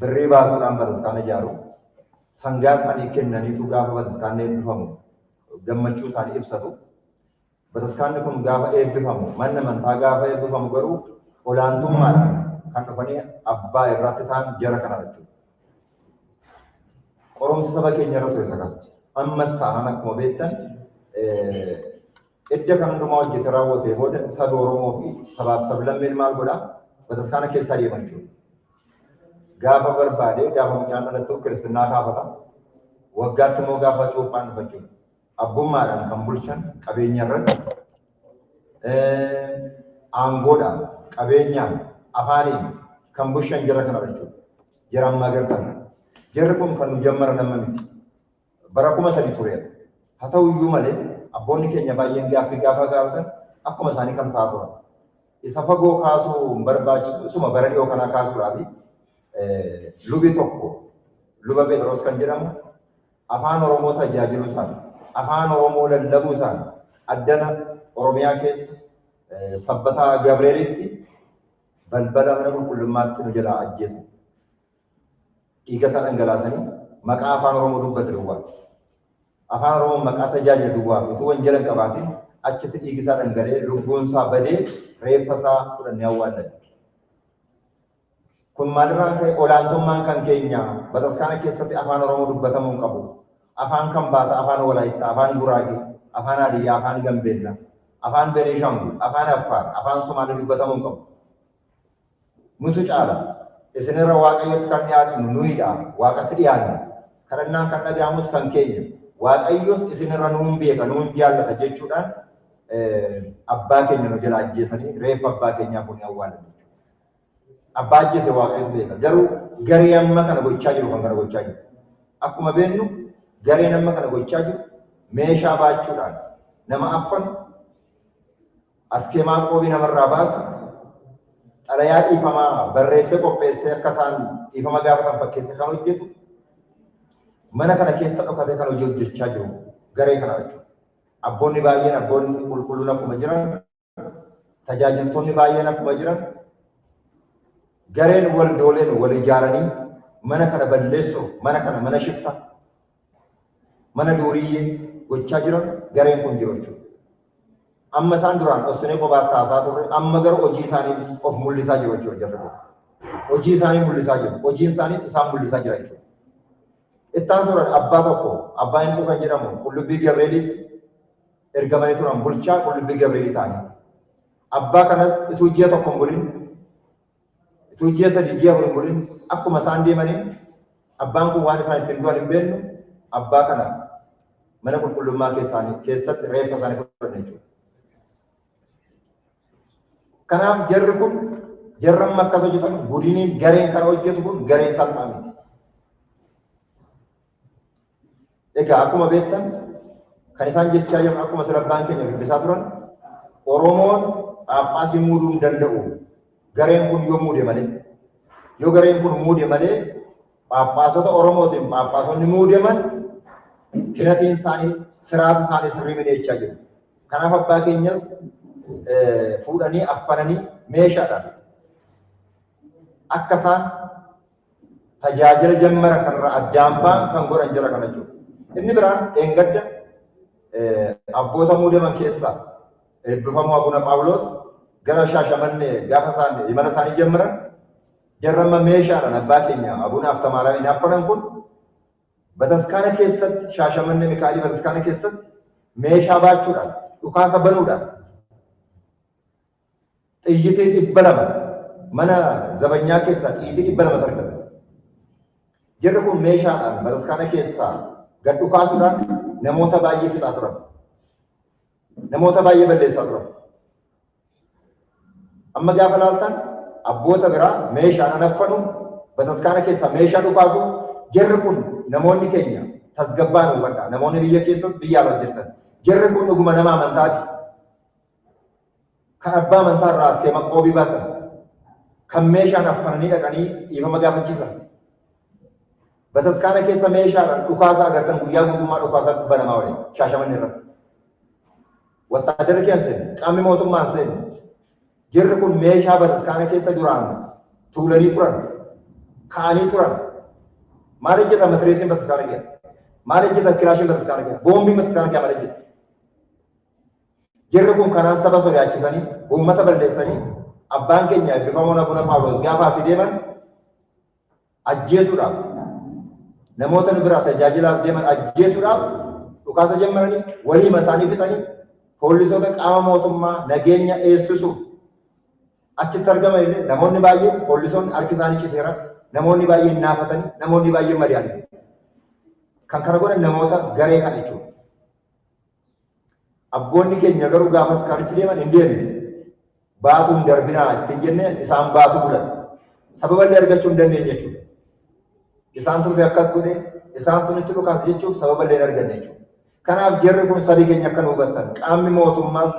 Birrii baasuudhaan bataskaana ijaaru. Sangaa isaanii kennaniitu gaafa bataskaanni eebbifamu gammachuu isaanii ibsatu. Bataskaanni kun gaafa eebbifamu, manni amantaa gaafa eebbifamu garuu olaantummaadhaan kan dhufanii abbaa irratti ta'an jara kana jechuudha. Qorumsi saba keenya irra ture isa kana. Ammas taanaan akkuma beektan edda kan hundumaa hojjete raawwatee booda sabi Oromoo fi sabaaf sablammeen maal godhaa? Bataskaana keessaa deema jechuudha. Gaafa barbaade gaafa mucaan dhalattu kiristinnaa kaafata. Waggaatti immoo gaafa cuuphaan dhufa jechuudha. Abbummaadhaan kan bulchan qabeenya irratti, aangoodhaan, qabeenyaan, afaaniin kan bulchan jara kana jechuudha. Jara ammaa agartan. Jarri kun kan nu jammaran amma miti. Bara 3000 tureera. Haa ta'u iyyuu malee abboonni keenya baay'een gaaffii gaafa gaafatan akkuma isaanii kan ta'aa turan. Isa fagoo kaasuu hin barbaachisu, isuma bara dhiyoo kanaa kaasuudhaaf lubi tokko, luba Phexros kan jedhamu, afaan Oromoo tajaajiluu isaan, afaan Oromoo lallabuu isaan addana Oromiyaa keessa Sabbataa Gabreelitti balbala mana qulqullummaatti nu jalaa ajjeesan. Dhiiga isaa dhangalaasanii maqaa afaan Oromoo dubbate duwwaa. Afaan Oromoo maqaa tajaajila duwwaa utuu wangeela hin qabaatin achitti dhiigi isaa dhangala'ee lubbuun isaa badee reeffa isaa fudhannee awwaallanne. Kun maalirraan ka'e? Olaantummaan kan keenya, bataskaana keessatti afaan Oromoo dubbatamuu hin qabu. Afaan Kambaata, afaan Walaayittaa, afaan Guraagee, afaan Hadiyyaa, afaan Gambeellaa, afaan Benishaangul, afaan Affaar, afaan Somaalee dubbatamuu hin qabu. Nutu caala. Isinirra Waaqayyotti kan dhiyaatnu nuyidha. Waaqatti dhiyaanna. Kadhannaan kan dhaga'amus kan keenya. Waaqayyos isinirra nuun beeka, nuun jaallata jechuudhaan abbaa keenya nu jala ajjeesanii reeffa abbaa keenyaa fuunee awwaalan jechuudha. Abbaa ajjeese Waaqayyotu beeka. Garuu garee amma kana gochaa jiru kan kana gochaa jiru. Akkuma beeknu gareen amma kana gochaa jiru meeshaa baachuudhaan nama affan, askeemaa qoobii namarraa baasu, xalayaa dhiifamaa barreessee qopheessee akka isaan dhiifama gaafatan fakkeessee kan hojjetu, mana kana keessa dhokatee kan hojii hojjechaa jiru garee kana jechuudha. Abboonni baay'een, abboonni qulqulluun akkuma jiran, tajaajiltoonni baay'een akkuma jiran, gareen waldooleen wal ijaaranii mana kana balleessuuf, mana kana mana shifta, mana duuriyyee gochaa jiran gareen kun jiru jechuudha. Amma isaan duraan dhossinee kophaatti haasaa turre, amma garuu hojii isaanii of mul'isaa jiru jechuudha jarri kun. Hojii isaanii mul'isaa jiru. Hojiin isaaniis isaan mul'isaa jira jechuudha. Ittaan suuraan abbaa tokko, abbaa Inquu kan jedhamu, Qullubbii Gabreeliitti ergamanii turan, bulchaa Qullubbii Gabreelii ta'anii. Abbaa kanas utuu ji'a tokko hin bulin, utuu ji'a 3, ji'a 4 hin bulin, akkuma isaan deemaniin abbaan kun waan isaan ittiin du'an hin beeknu, abbaa kana mana qulqullummaa keessatti reeffa isaanii fudhanne jechuudha. Kanaaf jarri kun, jarri amma akkas hojjetan, gudiniin gareen kana hojjetu kun garee salphaa miti. Egaa akkuma beektan kan isaan jechaa jiran, akkuma sila abbaan keenya dubbisaa turan, Oromoon Phaaphaasii muuduu hin danda'u. Gareen kun yoo muude malee. Yoo gareen kun muude malee, Phaaphaasota Oromootiin Phaaphaasonni muudeman kinatiin isaanii, siraata isaanii sirrii miti jechaa jiru. Kanaaf abbaa keenyas fuudhanii affananii meeshaadhaan akka isaan tajaajila jammaran kanarraa addaan ba'an kan godhan jira kana jechuudha. Inni biraan dheengadda abboota muudaman keessaa eebbifamuu Abuna Phaawulos gara Shaashamannee gaafa isaan imala isaanii jammaran, jarri amma meeshaadhaan abbaa keenya Abuna Aftamaaraamiin affanan kun bataskaana keessatti, Shaashamannee Mikaa'elii bataskaana keessatti meeshaa baachuudhaan dhukaasa banuudhaan xiyyitii 200, mana zabanyaa keessaa xiyyitii 200 argame. Jarri kun meeshaadhaan bataskaana keessaa gad dhukaasuudhaan namoota baay'ee fixaa turan. Namoota baay'ee balleessaa turan. Amma gaafa laaltan abboota biraa meeshaadhaan affanu, bataskaana keessaa meeshaa dhukaasu jarri kun. Namoonni keenya tasgabbaan hubadhaa. Namoonni biyya keessas biyya alas jirtan. Jarri kun dhuguma nama amantaati. Kan abbaa amantaa irraa as keema qoobii baasan. Kan meeshaan affananii dhaqanii dhiifama gaafachiisan. Bataskaana keessa meeshaadhaan dhukaasaa agartan, guyyaa guutummaa dhukaasaa banamaa oole Shaashamanni irratti. Wattaadarri keessa seenne, qaamni mootummaan seenne. Jarri kun meeshaa bataskaana keessa duraan tuulanii turan. Ka'anii turan. Maal hojjeta matireesiin bataskaana kee? Maal hojjeta kilaashiin bataskaana kee? Boombiin bataskaana kee maal hojjeta? Jarri kun kanaan saba sodaachisanii, uummata balleessanii, abbaan keenya eebbifamoon Abuna Phaawulos gaafa asii deeman ajjeesuudhaaf, namoota nu biraa tajaajilaaf deeman ajjeesuudhaaf dhukaasa jammaranii, waliima isaanii fixanii, poolisoota qaama mootummaa nageenya eegsisuuf achitti argaman illee namoonni baay'een poolisoonni harki isaanii citeera, namoonni baay'een naafatanii, namoonni baay'een madaa'anii. Kan kana godhan namoota garee kana jechuudha. Abboonni keenya garuu gaafas karichi deeman hin deemne. Baatuun darbinaa ittiin jenne isaan baatu bulan. Sababa illee argachuu hin dandeenye jechuudha. Isaan turfe akkas godhe, isaan tun itti dhukaas jechuuf sababa illee hin arganne jechuudha. Kanaaf jarri kun sabii keenya akka nu hubattan, qaamni mootummaas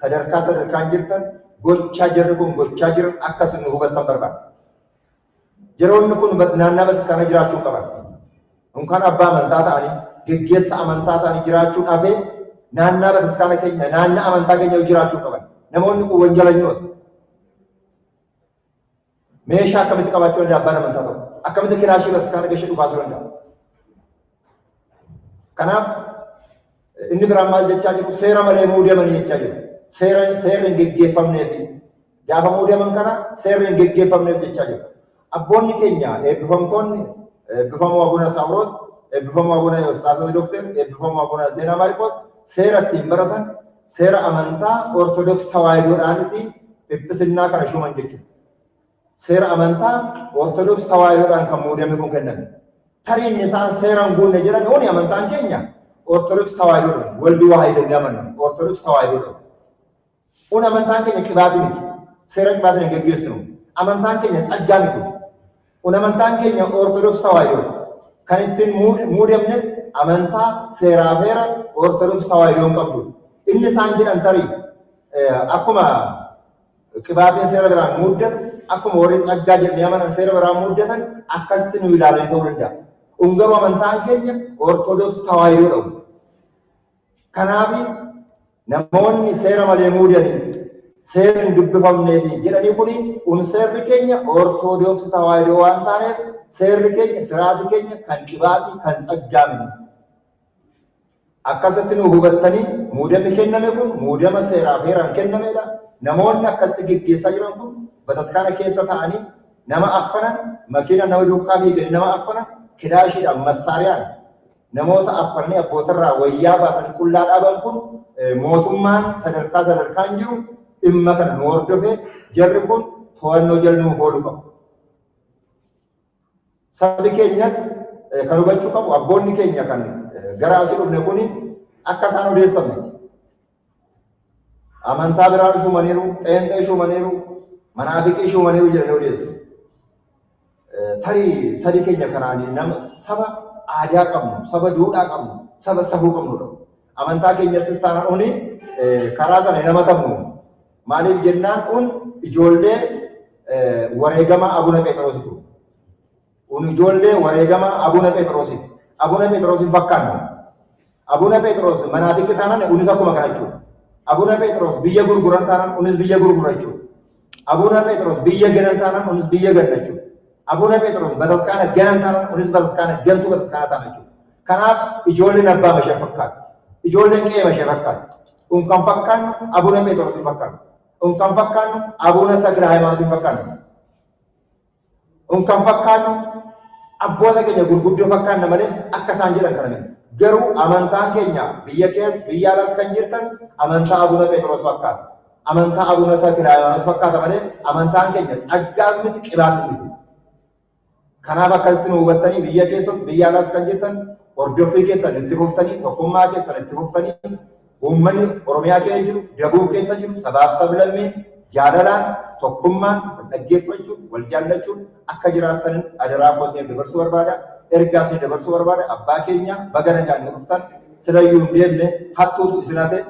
sadarkaa sadarkaan jirtan gochaa jarri kun gochaa jiran akkas nu hubattan barbaada. Yeroonni kun naannaa bataskaana jiraachuu qaban. Unkaan abbaa amantaa ta'anii, geggeessa amantaa ta'anii jiraachuu dhabee naannaa bataskaana keenya, naannaa amantaa keenya jiraachuu qaban. Namoonni kun wanjalanyoota. Meeshaa akkamitti qabaachuu danda'a abbaan amantaa tokko? Akkamitti kilaashii bataskaana gashee dhukaasuu danda'a? Kanaaf inni biraan maal jechaa jiru? Seera malee muudamanii jechaa jiru. Seerri hin geggeeffamneef gaafa muudaman kana seerri hin geggeeffamneef jechaa jiru. Abboonni keenya eebbifamtoonni, eebbifamoo Abuna Saawuroos, eebbifamoo Abuna Yoostaatos Dookter, eebbifamoo Abuna Zeenaa Maarqos seera ittiin baratan seera amantaa Ortodoks Tawaahidoodhaaniti phiphisinnaa kana shuuman jechuudha. Seera amantaa Ortodoks Tawaahidoodhaan kan muudame kun kenname. Tariin isaan seera hin guunne jedhan oni amantaan keenya Ortodoks Tawaahidoodhaan waldi waahid hin amanna Ortodoks Tawaahidoodhaan. Un amantaan keenya qibaatii miti. Seera qibaatiin hin geggeessinu. Amantaan keenya tsaggaa miti. Un amantaan keenya Ortodoks Tawaahidoodha. Kan ittiin muudamnes amantaa seeraa feera Ortodoks Tawaahidoon qabdudha. Inni isaan jedhan tarii akkuma qibaatiin seera biraan muuddatu, akkuma warri tsaggaa jedhanii amanan seera biraan muuddatan akkasitti nu ilaalanii ta'uu danda'a. Un garuu amantaan keenya Ortodoks Tawaahidoodha. Kanaaf namoonni seera malee muudanii seerri hin dubbifamneef jedhanii kuni un seerri keenya Ortodoks Tawaahidoo waan taaneef seerri keenya siraati keenya kan qibaatii kan tsaggaa miti. Akkasitti nu hubattanii muudamni kenname kun muudama seeraa heeraan kennamedha. Namoonni akkasitti geggeessaa jiran kun bataskaana keessa ta'anii nama affanan, makiina nama duukaa fiiganii nama affanan, kilaashiidhaan massaariyaan namoota affananii abbootarraa wayyaa baasanii qullaa dhaaban kun mootummaan sadarkaa sadarkaan jiru dhimma kana nu hordofee jarri kun to'annoo jala nuuf ooluu qabu. Sabi keenyas kan hubachuu qabu abboonni keenya kan gara asii dhufne kuni akka isaan odeessan miti. Amantaa biraa shuumaniiru, pheenxee shuumaniiru, manaafiqii shuumaniiru jedhanii odeessu. Tarii sabi keenya kanaan nama saba aadaa qabnu, saba duudhaa qabnu, saba safuu qabnudha. Amantaa keenyattis taanaan uni karaa sana hin hamatamnu. Maaliif jennaan kun ijoollee wareegama Abuna Pheexroositu. Un ijoollee wareegama Abuna Pheexroosiiti. Abuna Pheexroos hin fakkaannu. Abuna Pheexroos manaafiqi taanaan unis akkuma kana jechuudha. Abuna Pheexroos biyya gurguran taanaan unis biyya gurgura jechuudha. Abuna Pheexroos biyya ganan taanaan unis biyya ganna jechuudha. Abuna Pheexroos bataskaana ganan taanaan unis bataskaana gantuu bataskaana taana jechuudha. Kanaaf ijoolleen abbaa mashee fakkaatti. Ijoolleen qe'ee mashee fakkaatti. Un kan fakkaannu Abuna Pheexroos hin fakkaannu. Un kan fakkaannu Abuna Takila Hayimaanoot hin fakkaannu. Un kan fakkaannu abboota keenya gurguddoo fakkaanna malee akka isaan jedhan kana miti. Garuu amantaan keenya biyya keessa biyya alaas kan jirtan amantaa Abuna Pheexroos fakkaata. Amantaa Abuna Takila Hayimaanoot fakkaata malee amantaan keenya tsaggaas miti qibaatis miti. Kanaaf akkasitti nu hubattanii biyya keessas biyya alaas kan jirtan hordoffii keessan itti fuftanii tokkummaa keessan itti fuftanii uummanni Oromiyaa keessa jiru, Dabuu keessa jiru, sabaaf sablammiin jaalalaan tokkummaan wal dhaggeeffachuun wal jaallachuun akka jiraattan adaraa koo isiniif dabarsuu barbaada. Ergaa isiniif dabarsuu barbaada. Abbaa keenya baga nagaan nu dhuftan silayyuu hin deemne hattuutu isin hate.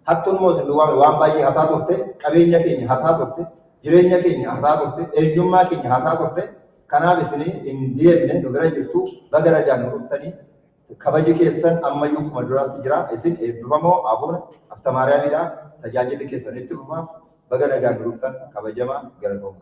Hattuun immoo isin duwwaame waan baay'ee hataa turte, qabeenya keenya hataa turte, jireenya keenya hataa turte, eenyummaa keenya hataa turte. Kanaaf isin hin deemne nu bira jirtu baga nagaan nu dhuftanii kabaji keessan ammayyuu akkuma duraatti jira. Isin eebbifamoo Abuna Haftamaariyaamidha. Tajaajilli keessan itti fufa. Baga nagaan nu dhuftan kabajamaa galatooma.